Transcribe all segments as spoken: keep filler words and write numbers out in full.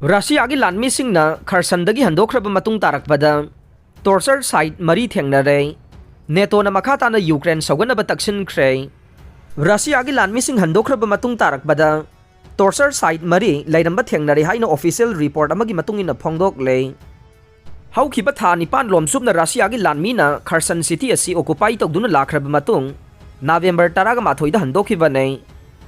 ꯔꯁꯤꯌꯥꯒꯤ ꯂꯥꯟꯃꯤꯁꯤꯡꯅ ꯈꯔꯁꯟꯗꯒꯤ ꯍꯟꯗꯣꯛꯈ꯭ꯔꯕ ꯃꯇꯨꯡ ꯇꯥꯔꯛꯄꯗ torture site ꯃꯔꯤ ꯊꯦꯡꯅꯔꯦ꯫ ꯅꯦꯇꯣꯅ ꯃꯈꯥ ꯇꯥꯅ ꯌꯨꯀ꯭ꯔꯦꯟ ꯁꯧꯒꯠꯅꯕ ꯇꯛꯁꯤꯟꯈ꯭ꯔꯦ꯫ ꯔꯁꯤꯌꯥꯒꯤ ꯂꯥꯟꯃꯤꯁꯤꯡ ꯍꯟꯗꯣꯛꯈ꯭ꯔꯕ ꯃꯇꯨꯡ ꯇꯥꯔꯛꯄꯗ torture site ꯃꯔꯤ ꯂꯩꯔꯝꯕ ꯊꯦꯡꯅꯔꯦ ꯍꯥꯏꯅ official report ꯑꯃꯒꯤ ꯃꯇꯨꯡ ꯏꯟꯅ ꯐꯣꯡꯗꯣꯛꯂꯦ꯫ ꯍꯧꯈꯤꯕ ꯊꯥ ꯅꯤꯄꯥꯟ ꯂꯣꯝ ꯆꯨꯞꯅ ꯔꯁꯤꯌꯥꯒꯤ ꯂꯥꯟꯃꯤꯅ ꯈꯔꯁꯟ city ꯑꯁꯤ occupy ꯇꯧꯗꯨꯅ ꯂꯥꯛꯈ꯭ꯔꯕ ꯃꯇꯨꯡ, ꯅꯕꯦꯝꯕꯔ ꯇꯔꯥꯃꯥꯊꯣꯏꯗ ꯍꯟꯗꯣꯛꯈꯤꯕꯅꯦ꯫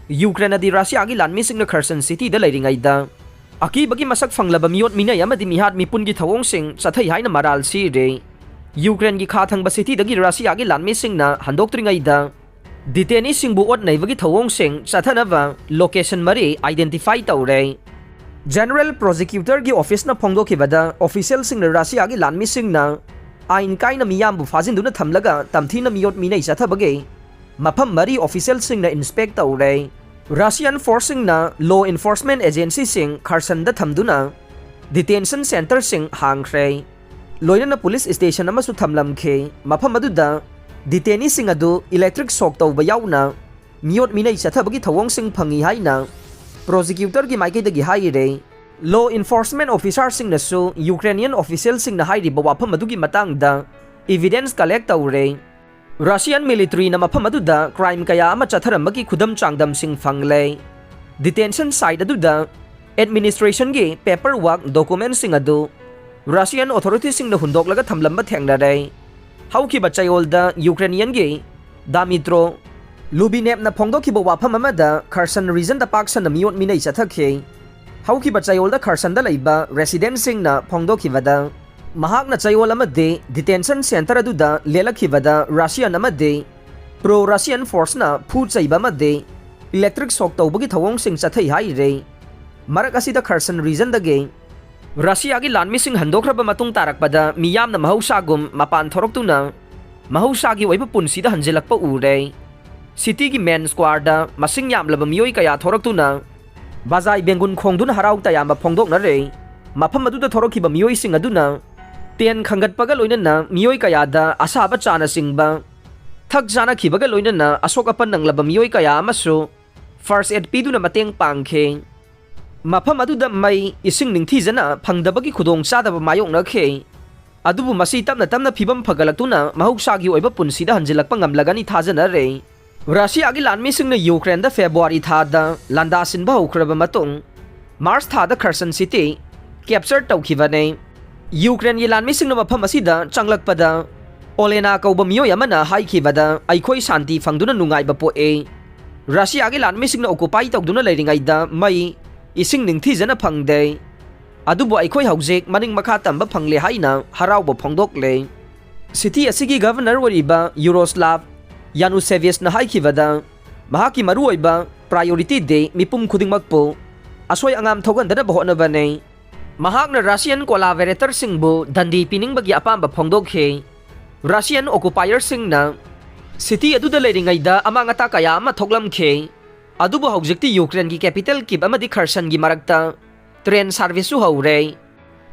ꯌꯨꯀ꯭ꯔꯦꯟꯅꯗꯤ ꯔꯁꯤꯌꯥꯒꯤ ꯂꯥꯟꯃꯤꯁꯤꯡꯅ ꯈꯔꯁꯟ cityꯗ ꯂꯩꯔꯤꯉꯩꯗ ꯑꯀꯤꯕꯒꯤ ꯃꯁꯛ ꯐꯪꯂꯕ ꯃꯤꯑꯣꯠ ꯃꯤꯅꯩ ꯑꯃꯗꯤ ꯃꯤꯍꯥꯠ ꯃꯤꯄꯨꯟꯒꯤ ꯊꯧꯑꯣꯡꯁꯤꯡ ꯆꯠꯊꯩ ꯍꯥꯏꯅ ꯃꯔꯥꯜ ꯁꯤꯔꯦ꯫ ꯌꯨꯀ꯭ꯔꯦꯟꯒꯤ ꯈꯥ ꯊꯪꯕ cityꯗꯒꯤ ꯔꯁꯤꯌꯥꯒꯤ ꯂꯥꯟꯃꯤꯁꯤꯡꯅ ꯍꯟꯗꯣꯛꯇ꯭ꯔꯤꯉꯩꯗ detaineeꯁꯤꯡꯕꯨ ꯑꯣꯠ ꯅꯩꯕꯒꯤ ꯊꯧꯑꯣꯡꯁꯤꯡ ꯆꯠꯊꯅꯕ location ꯃꯔꯤ identify ꯇꯧꯔꯦ꯫ General Prosecutorꯒꯤ officeꯅ ꯐꯣꯡꯗꯣꯛꯈꯤꯕꯗ, officialꯁꯤꯡꯅ ꯔꯁꯤꯌꯥꯒꯤ ꯂꯥꯟꯃꯤꯁꯤꯡꯅ ꯑꯥꯏꯟ ꯀꯥꯏꯅ ꯃꯤꯌꯥꯝꯕꯨ ꯐꯥꯖꯤꯟꯗꯨꯅ ꯊꯝꯂꯒ ꯇꯝꯊꯤꯅ ꯃꯤꯑꯣꯠ ꯃꯤꯅꯩ ꯆꯠꯊꯕꯒꯤ ꯃꯐꯝ ꯃꯔꯤ officialꯁꯤꯡꯅ inspect ꯇꯧꯔꯦ꯫ Russian forceꯁꯤꯡꯅ law enforcement agencyꯁꯤꯡ ꯈꯔꯁꯟꯗ ꯊꯝꯗꯨꯅ detention centreꯁꯤꯡ ꯍꯥꯡꯈ꯭ꯔꯦ꯫ ꯂꯣꯏꯅꯅ police station ꯑꯃꯁꯨ ꯊꯝꯂꯝꯈꯤ꯫ ꯃꯐꯝ ꯑꯗꯨꯗ detaineeꯁꯤꯡ ꯑꯗꯨ electric shock ꯇꯧꯕ ꯌꯥꯎꯅ ꯃꯤꯑꯣꯠ ꯃꯤꯅꯩ ꯆꯠꯊꯕꯒꯤ ꯊꯧꯑꯣꯡꯁꯤꯡ ꯐꯪꯏ ꯍꯥꯏꯅ prosecutorꯒꯤ ꯃꯥꯏꯀꯩꯗꯒꯤ ꯍꯥꯏꯔꯦ꯫ Law enforcement officerꯁꯤꯡꯅꯁꯨ Ukrainian officialꯁꯤꯡꯅ ꯍꯥꯏꯔꯤꯕ ꯋꯥꯐꯝ ꯑꯗꯨꯒꯤ ꯃꯇꯥꯡꯗ evidence collect ꯇꯧꯔꯦ꯫ Russian militaryꯅ ꯃꯐꯝ ꯑꯗꯨꯗ crime ꯀꯌꯥ ꯑꯃ ꯆꯠꯊꯔꯝꯕꯒꯤ ꯈꯨꯗꯝ ꯆꯥꯡꯗꯝꯁꯤꯡ ꯐꯪꯂꯦ꯫ Detention site ꯑꯗꯨꯗ administrationꯒꯤ paperwork documentꯁꯤꯡ ꯑꯗꯨ Russian authorityꯁꯤꯡꯅ ꯍꯨꯟꯗꯣꯛꯂꯒ ꯊꯝꯂꯝꯕ ꯊꯦꯡꯅꯔꯦ꯫ ꯍꯧꯈꯤꯕ ꯆꯌꯣꯜꯗ Ukrainianꯒꯤ Dmytro Lubinevꯅ ꯐꯣꯡꯗꯣꯛꯈꯤꯕ ꯋꯥꯐꯝ ꯑꯃꯗ Kherson regionꯗ ꯄꯥꯛ ꯁꯟꯅ ꯃꯤꯑꯣꯠ ꯃꯤꯅꯩ ꯆꯠꯊꯈꯤ꯫ ꯍꯧꯈꯤꯕ ꯆꯌꯣꯜꯗ Khersonꯗ ꯂꯩꯕ residentꯁꯤꯡꯅ ꯐꯣꯡꯗꯣꯛꯈꯤꯕꯗ, ꯃꯍꯥꯛꯅ ꯆꯌꯣꯜ ꯑꯃꯗꯤ detention centre ꯑꯗꯨꯗ ꯂꯦꯜꯂꯛꯈꯤꯕꯗ Russian ꯑꯃꯗꯤ pro-Russian forceꯅ ꯐꯨ ꯆꯩꯕ ꯑꯃꯗꯤ electric shock ꯇꯧꯕꯒꯤ ꯊꯧꯑꯣꯡꯁꯤꯡ ꯆꯠꯊꯩ ꯍꯥꯏꯔꯤ꯫ ꯃꯔꯛ ꯑꯁꯤꯗ Kherson regionꯗꯒꯤ ꯔꯁꯤꯌꯥꯒꯤ ꯂꯥꯟꯃꯤꯁꯤꯡ ꯍꯟꯗꯣꯛꯈ꯭ꯔꯕ ꯃꯇꯨꯡ ꯇꯥꯔꯛꯄꯗ ꯃꯤꯌꯥꯝꯅ ꯃꯍꯧꯁꯥꯒꯨꯝ ꯃꯄꯥꯟ ꯊꯣꯔꯛꯇꯨꯅ ꯃꯍꯧꯁꯥꯒꯤ ꯑꯣꯏꯕ ꯄꯨꯟꯁꯤꯗ ꯍꯟꯖꯤꯜꯂꯛꯄ ꯎꯔꯦ꯫ Cityꯒꯤ main squareꯗ ꯃꯁꯤꯡ ꯌꯥꯝꯂꯕ ꯃꯤꯑꯣꯏ ꯀꯌꯥ ꯊꯣꯔꯛꯇꯨꯅ ꯕꯖꯥꯏ ꯕꯦꯡꯒꯨꯟ ꯈꯣꯡꯗꯨꯅ ꯍꯔꯥꯎ ꯇꯌꯥꯝꯕ ꯐꯣꯡꯗꯣꯛꯅꯔꯦ꯫ ꯃꯐꯝ ꯑꯗꯨꯗ ꯊꯣꯔꯛꯈꯤꯕ ꯃꯤꯑꯣꯏꯁꯤꯡ ꯑꯗꯨꯅ tent ꯈꯟꯒꯠꯄꯒ ꯂꯣꯏꯅꯅ ꯃꯤꯑꯣꯏ ꯀꯌꯥꯗ ꯑꯁꯥꯕ ꯆꯥꯅꯆꯤꯡꯕ ꯊꯛ ꯆꯥꯅꯈꯤꯕꯒ ꯂꯣꯏꯅꯅ ꯑꯁꯣꯛ ꯑꯄꯟ ꯅꯪꯂꯕ ꯃꯤꯑꯣꯏ ꯀꯌꯥ ꯑꯃꯁꯨ first aid ꯄꯤꯗꯨꯅ ꯃꯇꯦꯡ ꯄꯥꯡꯈꯤ꯫ ꯃꯐꯝ ꯑꯗꯨꯗ ꯃꯩ, ꯏꯁꯤꯡ ꯅꯤꯡꯊꯤꯖꯅ ꯐꯪꯗꯕꯒꯤ ꯈꯨꯗꯣꯡꯆꯥꯗꯕ ꯃꯥꯌꯣꯛꯅꯈꯤ꯫ ꯑꯗꯨꯕꯨ ꯃꯁꯤ ꯇꯞꯅ ꯇꯞꯅ ꯐꯤꯕꯝ ꯐꯒꯠꯂꯛꯇꯨꯅ ꯃꯍꯧꯁꯥꯒꯤ ꯑꯣꯏꯕ ꯄꯨꯟꯁꯤꯗ ꯍꯟꯖꯤꯜꯂꯛꯄ ꯉꯝꯂꯒꯅꯤ ꯊꯥꯖꯅꯔꯦ꯫ ꯔꯁꯤꯌꯥꯒꯤ ꯂꯥꯟꯃꯤꯁꯤꯡꯅ ꯌꯨꯀ꯭ꯔꯦꯟꯗ ꯐꯦꯕ꯭ꯔꯨꯋꯥꯔꯤ ꯊꯥꯗ ꯂꯥꯟꯗꯥ ꯁꯤꯟꯕ ꯍꯧꯈ꯭ꯔꯕ ꯃꯇꯨꯡ, ꯃꯥꯔꯆ ꯊꯥꯗ ꯈꯔꯁꯟ ꯁꯤꯇꯤ ꯀꯦꯞꯆꯔ ꯇꯧꯈꯤꯕꯅꯤ꯫ ꯌꯨꯀ꯭ꯔꯦꯟꯒꯤ ꯂꯥꯟꯃꯤꯁꯤꯡꯅ ꯃꯐꯝ ꯑꯁꯤꯗ ꯆꯪꯂꯛꯄꯗ, ꯑꯣꯂꯦꯅꯥ ꯀꯧꯕ ꯃꯤꯑꯣꯏ ꯑꯃꯅ ꯍꯥꯏꯈꯤꯕꯗ, "ꯑꯩꯈꯣꯏ ꯁꯥꯟꯇꯤ ꯐꯪꯗꯨꯅ ꯅꯨꯡꯉꯥꯏꯕ ꯄꯣꯛꯏ꯫ ꯔꯁꯤꯌꯥꯒꯤ ꯂꯥꯟꯃꯤꯁꯤꯡꯅ ꯑꯣꯀꯨꯄꯥꯏ ꯇꯧꯗꯨꯅ ꯂꯩꯔꯤꯉꯩꯗ ꯃꯩ, ꯏꯁꯤꯡ ꯅꯤꯡꯊꯤꯖꯅ ꯐꯪꯗꯦ꯫ ꯑꯗꯨꯕꯨ ꯑꯩꯈꯣꯏ ꯍꯧꯖꯤꯛ ꯃꯅꯤꯡ ꯃꯈꯥ ꯇꯝꯕ ꯐꯪꯂꯦ" ꯍꯥꯏꯅ ꯍꯔꯥꯎꯕ ꯐꯣꯡꯗꯣꯛꯂꯦ꯫ ꯁꯤꯇꯤ ꯑꯁꯤꯒꯤ ꯒꯚꯔꯅꯔ ꯑꯣꯏꯔꯤꯕ ꯌꯨꯔꯣꯁꯂꯥꯚ ꯌꯥꯅꯨꯁꯦꯚꯤꯁꯅ ꯍꯥꯏꯈꯤꯕꯗ, ꯃꯍꯥꯛꯀꯤ ꯃꯔꯨꯑꯣꯏꯕ ꯄ꯭ꯔꯥꯏꯌꯣꯔꯤꯇꯤꯗꯤ ꯃꯤꯄꯨꯝ ꯈꯨꯗꯤꯡꯃꯛꯄꯨ ꯑꯁꯣꯏ ꯑꯉꯥꯝ ꯊꯣꯛꯍꯟꯗꯅꯕ ꯍꯣꯠꯅꯕꯅꯤ꯫ ꯃꯍꯥꯛꯅ ꯔꯁꯤꯌꯟ ꯀꯣꯂꯥꯕꯣꯔꯦꯇꯔꯁꯤꯡꯕꯨ ꯗꯟꯗꯤ ꯄꯤꯅꯤꯡꯕꯒꯤ ꯑꯄꯥꯝꯕ ꯐꯣꯡꯗꯣꯛꯈꯤ꯫ ꯔꯁꯤꯌꯟ ꯑꯣꯀꯨꯄꯥꯌꯔꯁꯤꯡꯅ ꯁꯤꯇꯤ ꯑꯗꯨꯗ ꯂꯩꯔꯤꯉꯩꯗ ꯑꯃꯥꯡ ꯑꯇꯥ ꯀꯌꯥ ꯑꯃ ꯊꯣꯛꯂꯝꯈꯤ, ꯑꯗꯨꯕꯨ ꯍꯧꯖꯤꯛꯇꯤ ꯌꯨꯀ꯭ꯔꯦꯟꯒꯤ ꯀꯦꯄꯤꯇꯦꯜ ꯀꯤꯞ ꯑꯃꯗꯤ ꯈꯔꯁꯟꯒꯤ ꯃꯔꯛꯇ ꯇ꯭ꯔꯦꯟ ꯁꯥꯔꯚꯤꯁꯁꯨ ꯍꯧꯔꯦ꯫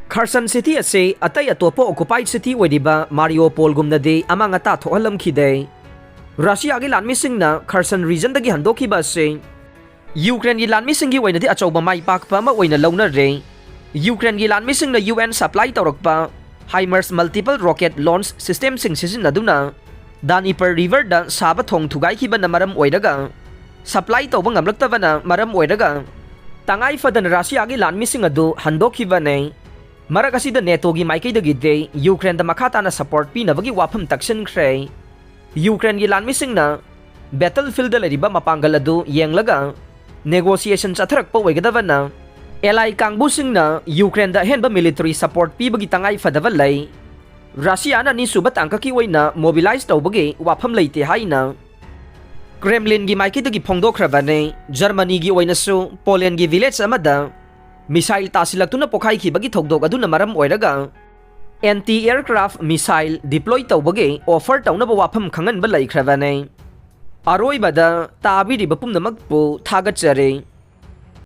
ꯈꯔꯁꯟ ꯁꯤꯇꯤ ꯑꯁꯤ ꯑꯇꯩ ꯑꯇꯣꯞꯄ ꯑꯣꯀꯨꯄꯥꯏꯗ ꯁꯤꯇꯤ ꯑꯣꯏꯔꯤꯕ ꯃꯥꯔꯤꯌꯣꯄꯣꯜꯒꯨꯝꯅꯗꯤ ꯑꯃꯥꯡ ꯑꯇꯥ ꯊꯣꯛꯍꯜꯂꯝꯈꯤꯗꯦ꯫ ꯔꯁꯤꯌꯥꯒꯤ ꯂꯥꯟꯃꯤꯁꯤꯡꯅ ꯈꯔꯁꯟ ꯔꯤꯖꯟꯗꯒꯤ ꯍꯟꯗꯣꯛꯈꯤꯕ ꯑꯁꯤ ꯌꯨꯀ꯭ꯔꯦꯟꯒꯤ ꯂꯥꯟꯃꯤꯁꯤꯡꯒꯤ ꯑꯣꯏꯅꯗꯤ ꯑꯆꯧꯕ ꯃꯥꯏ ꯄꯥꯛꯄ ꯑꯃ ꯑꯣꯏꯅ ꯂꯧꯅꯔꯦ꯫ ꯌꯨꯀ꯭ꯔꯦꯟꯒꯤ ꯂꯥꯟꯃꯤꯁꯤꯡꯅ ꯌꯨ ꯑꯦꯟ ꯁꯄ꯭ꯂꯥꯏ ꯇꯧꯔꯛꯄ ꯍꯥꯏꯃꯔꯁ ꯃꯜꯇꯤꯄꯜ ꯔꯣꯀꯦꯠ ꯂꯣꯟꯆ ꯁꯤꯁꯇꯦꯝꯁꯤꯡ ꯁꯤꯖꯤꯟꯅꯗꯨꯅ ꯗꯥꯅꯤꯄꯔ ꯔꯤꯚꯔꯗ ꯁꯥꯕ ꯊꯣꯡ ꯊꯨꯒꯥꯏꯈꯤꯕꯅ ꯃꯔꯝ ꯑꯣꯏꯔꯒ, ꯁꯄ꯭ꯂꯥꯏ ꯇꯧꯕ ꯉꯝꯂꯛꯇꯕꯅ ꯃꯔꯝ ꯑꯣꯏꯔꯒ, ꯇꯉꯥꯏ ꯐꯗꯅ ꯔꯁꯤꯌꯥꯒꯤ ꯂꯥꯟꯃꯤꯁꯤꯡ ꯑꯗꯨ ꯍꯟꯗꯣꯛꯈꯤꯕꯅꯤ꯫ ꯃꯔꯛ ꯑꯁꯤꯗ ꯅꯦꯇꯣꯒꯤ ꯃꯥꯏꯀꯩꯗꯒꯤꯗꯤ ꯌꯨꯀ꯭ꯔꯦꯟꯗ ꯃꯈꯥ ꯇꯥꯅ ꯁꯄꯣꯔꯠ ꯄꯤꯅꯕꯒꯤ ꯋꯥꯐꯝ ꯇꯛꯁꯤꯟꯈ꯭ꯔꯦ꯫ ꯌꯨꯀ꯭ꯔꯦꯟꯒꯤ ꯂꯥꯟꯃꯤꯁꯤꯡꯅ ꯕꯦꯇꯜ ꯐꯤꯜꯗ ꯂꯩꯔꯤꯕ ꯃꯄꯥꯡꯒꯜ ꯑꯗꯨ ꯌꯦꯡꯂꯒ ꯅꯦꯒꯣꯁꯤꯌꯦꯁꯟ ꯆꯠꯊꯔꯛꯄ ꯑꯣꯏꯒꯗꯕꯅ, ꯑꯦꯂꯥꯏ ꯀꯥꯡꯕꯨꯁꯤꯡꯅ ꯌꯨꯀ꯭ꯔꯦꯟꯗ ꯑꯍꯦꯟꯕ ꯃꯤꯂꯤꯇꯔꯤ ꯁꯄꯣꯔꯠ ꯄꯤꯕꯒꯤ ꯇꯉꯥꯏ ꯐꯗꯕ ꯂꯩ꯫ ꯔꯁꯤꯌꯥꯅ ꯑꯅꯤꯁꯨꯕ ꯇꯥꯡꯀꯛꯀꯤ ꯑꯣꯏꯅ ꯃꯣꯕꯤꯂꯥꯏꯖ ꯇꯧꯕꯒꯤ ꯋꯥꯐꯝ ꯂꯩꯇꯦ ꯍꯥꯏꯅ ꯀ꯭ꯔꯦꯝꯂꯤꯟꯒꯤ ꯃꯥꯏꯀꯩꯗꯒꯤ ꯐꯣꯡꯗꯣꯛꯈ꯭ꯔꯕꯅꯤ꯫ ꯖꯔꯃꯅꯤꯒꯤ ꯑꯣꯏꯅꯁꯨ ꯄꯣꯂꯦꯟꯒꯤ ꯚꯤꯂꯦꯖ ꯑꯃꯗ ꯃꯤꯁꯥꯏꯜ ꯇꯥꯁꯤꯜꯂꯛꯇꯨꯅ ꯄꯣꯈꯥꯏꯈꯤꯕꯒꯤ ꯊꯧꯗꯣꯛ ꯑꯗꯨꯅ ꯃꯔꯝ ꯑꯣꯏꯔꯒ, ꯑꯦꯟꯇꯤ ꯑꯦꯌꯔꯀ꯭ꯔꯥꯐ ꯃꯤꯁꯥꯏꯜ ꯗꯤꯄ꯭ꯂꯣꯏ ꯇꯧꯕꯒꯤ ꯑꯣꯐꯔ ꯇꯧꯅꯕ ꯋꯥꯐꯝ ꯈꯪꯍꯟꯕ ꯂꯩꯈ꯭ꯔꯕꯅꯤ꯫ ꯑꯔꯣꯏꯕꯗ ꯇꯥꯕꯤꯔꯤꯕ ꯄꯨꯝꯅꯃꯛꯄꯨ ꯊꯥꯒꯠꯆꯔꯤ꯫